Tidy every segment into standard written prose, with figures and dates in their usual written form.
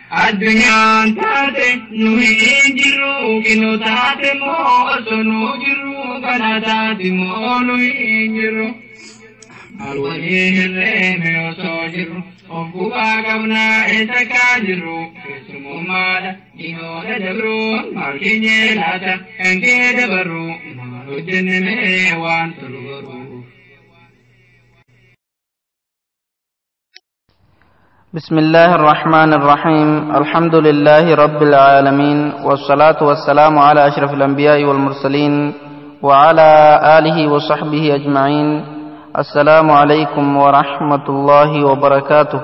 Addunyaan taate nu hin jirru kinoo taate moo osoo nu jirru kana taate moo nu hin jirru. Maal walii hirreeme osoo jirru of gubaa qabnaa eessa kaa jirru keessummaadha dhiyyoodha dabruun maal keenyee laata kan kee dabarru maal hojjenne mee waan tolu garuu. بسم الله الرحمن الرحيم. الحمد لله رب العالمين، والصلاة والسلام على أشرف الأنبياء والمرسلين وعلى آله وصحبه أجمعين. السلام عليكم ورحمة الله وبركاته.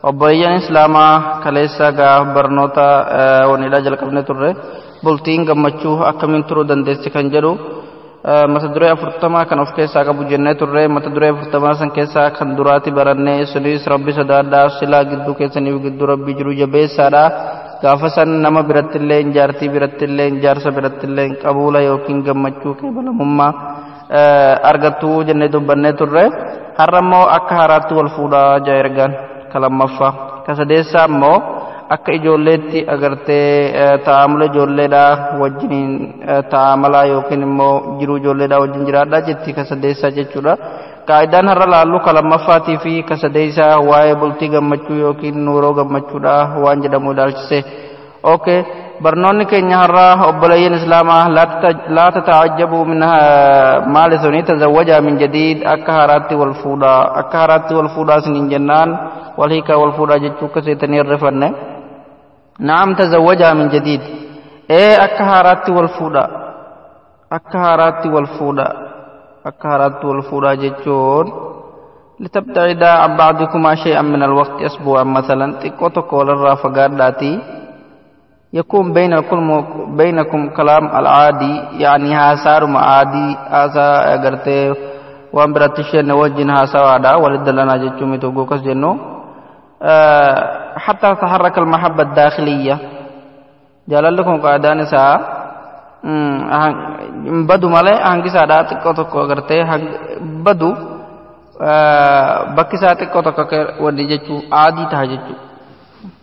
وبريان إسلاما كليسا غا برنوتا ونلا جلقبنة تره بولتين غمچو أكمن ترو دندس كنجرو mata duree 40 kan of keessaa qabu jennee turre. Mata duree 40 san keessaa kan duraati barannee sunis rabbi sodaadhaa, silaa gidduu keessaniif gidduu rabbi jiru jabeessaadha. Gaafa san nama birattillee jaartii birattillee jaarsa birattillee qabuula yookiin gammachuu qeebalamummaa argattuu jennee dubbannee turre. Har'a immoo akka haaraatti wal fuudhaa jaa ergaan ka lammaffaa. Ka sadeessaa immoo akka ijoolleetti agartee taa'amula ijoolleedhaa wajjiniin ta'amalaa yookiin immoo jiruu ijoolleedhaa wajjin jiraadhaa jetti ka sadeessaa jechuudha. Qaa'idaan har'a laallu ka lammaffaatii fi ka sadeessaa waa'ee bultii gammachuu yookiin nuuroo gammachuudhaa waan jedhamu ilaalchise. Okay, barnoonni keenya har'a obboleeyyan islaamaa laa tata'ajjabu min maali suni tazawwajaa min jadiid akka haaraatti wal fuudhaa akka haaraatti wal fuudhaa isiniin jennaan wal hiikaa wal fuudhaa jechuu akka seetanii hirrifanne. نعم تزوجها من جديد. إيه أكهارات والفودا أكهارات والفودا أكهارات والفودا جتون لتبتعد عن بعضكما شيئا من الوقت أسبوعا مثلا تكوتكو للرافقات داتي يكون بينكم كلام العادي يعني هاسار معادي هاسا أغرتي وان براتشين وجن هاسا وادا ولدلنا جتشومي توقوكس جنو حتى تتحرك المحبة الداخلية. جلال لكم قاعدان سا بدو مالي هنگي سادا تكو تكو أغرتي بدو بكي سا تكو تكو ودي جتشو عادي تها جتشو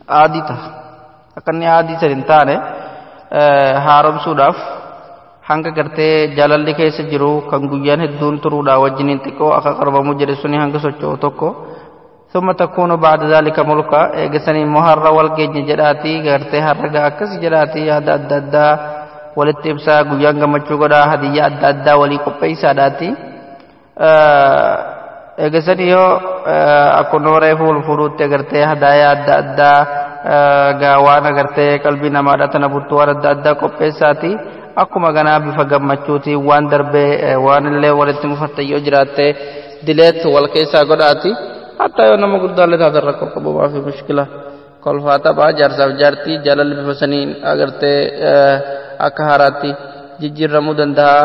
عادي تها أكني عادي سرنتانه هارم سوداف hanga gartee jaalalli keessa jiru kan guyyaan hedduun turuudha wajjiniin xiqqoo akka qarbamu jedhe suni hanga socho'u tokko. ثم تكون بعد ذلك ملكا اغسني مهر والجن جداتي غرتي هرغا اكس جداتي ياد اددا ولتبسا غيان غمچو غدا هديه اددا ولي قبيسا داتي اغسني يو اكونوري فول فروت غرتي هدايا اددا غاوان غرتي قلبي نما دتنا بوتوار اددا قبيساتي akkuma ganaa bifa gammachuuti waan darbee waan illee walitti mufatte yoo jiraatte dileet wal keessaa godhaati. Hatta yoo nama guddaallee taate rakkoo qabu maa fi mushkila kolfaa taphaa jaarsaaf jaartii jaalalli bifa saniin agartee akka haaraatti jijjiiramuu danda'a.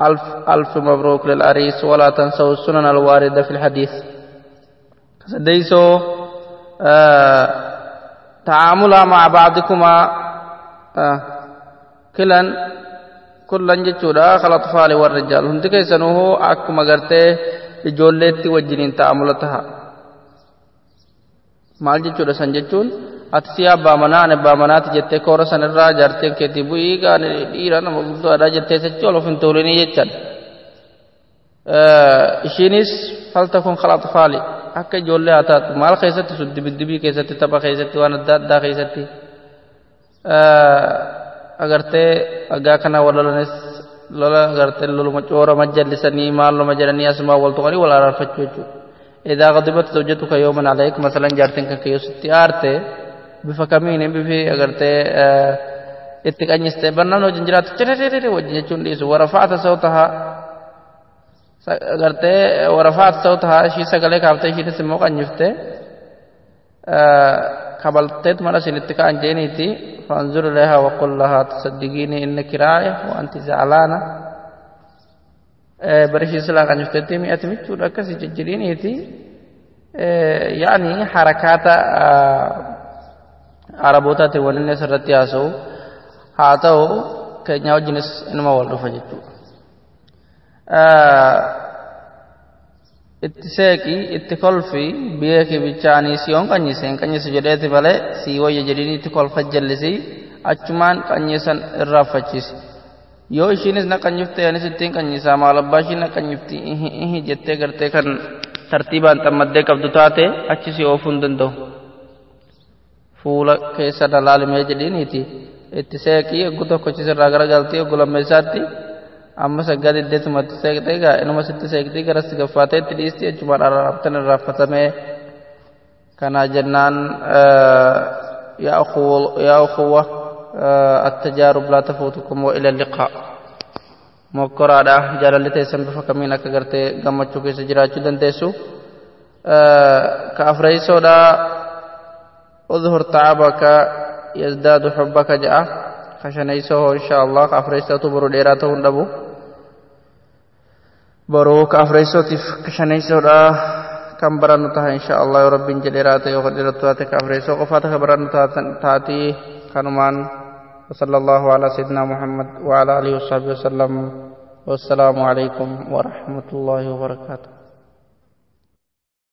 Alf alf mabruuk lil ariis walaa tansaw sunan alwaarida fi lhadiis. Sadeysoo tacaamula maca bacdikumaa kilan kullan jechuudha kal-atfaali warrijaal hundi keessanuu akkuma gartee ijoolleetti wajjiniin ta'amula taha. Maal jechuudha san jechuun ati si abbaa manaa ani abbaa manaati jettee koora sanirraa jaarteen keetii bu'ii gaani dhiira nama guddaadha jettee sochii ol of hin tuulinii jechaadha. Ishiinis faltakun kal-atfaali akka ijoollee haa taatu maal keessatti sun dibiddibii keessatti tapha keessatti waan adda addaa keessatti agartee agaa kana walolanis lola agartee loluma coorama jallisanii maaluma jedhanii asumaa wal tuqanii wal araarfachuu jechuudha. إذا غضبت زوجتك يوما عليك مثلا جارتين كان كيوستي آرتي bifa kamiin bifi agartee itti qanyiste barnaan wajjin jiraatu ciriririi wajjin jechuun dhiisu warafa'ata sawtahaa agartee warafa'ata sawtahaa ishii sagalee kaaftee ishiinis immoo qanyifte kabalteet mana isinitti ka'an jeeniiti فانظر إليها وقل لها تصدقيني إنك راعية وأنت زعلانة برشي سلا قنفتي مئة متر أكسي ججرينيتي يعني حركات عربوتاتي ونن سرتي آسو هاتو كنياو جنس إنما والرفا جتو. Itti seeqii itti kolfi beeki bichaanii siyoon qanyise hin qanyisu jedheeti malee sii wayya jedhanii itti kolfa jallisii achumaan qanyisan irraanfachiisi. Yoo ishiinis na qanyifte anis ittiin qanyisaa maal abbaa ishii na qanyifti ihi ihi jettee gartee kan tartiibaan xammaddee qabdu taate achi si oofuu hin danda'u. Fuula keessa dalaalimee jedhiiniiti itti seeqii eeguu tokko sirraa garagaltii eeguu lammeessaatti amma saggaa diddeetumatti seeqxee egaa inuma sitti seeqxii garas gaffaatee itti dhiisti jechumaan arraabtan irraanfatamee kanaa jennaan yaa ukhuwa التجارب لا تفوتكم وإلى اللقاء mokkoraadha jaalalli teessan bifa kamiin akka gartee gammachuu keessa jiraachuu dandeessu ka afreeysoodha اظهر تعبك يزداد حبك ja'a ka shaneeysoo insha Allah ka afreeysootu boruu dheeraa ta'uu hin dhabu boruu ka afreeysootiif ka shaneeysoodha kan barannu taha insha Allah yoo rabbiin jedhee raate yoo dheeratu taate ka afreeysoo qofaa ka barannu taatii kanumaan وصلى الله على سيدنا محمد وعلى آله وصحبه وسلم والسلام عليكم ورحمة الله وبركاته.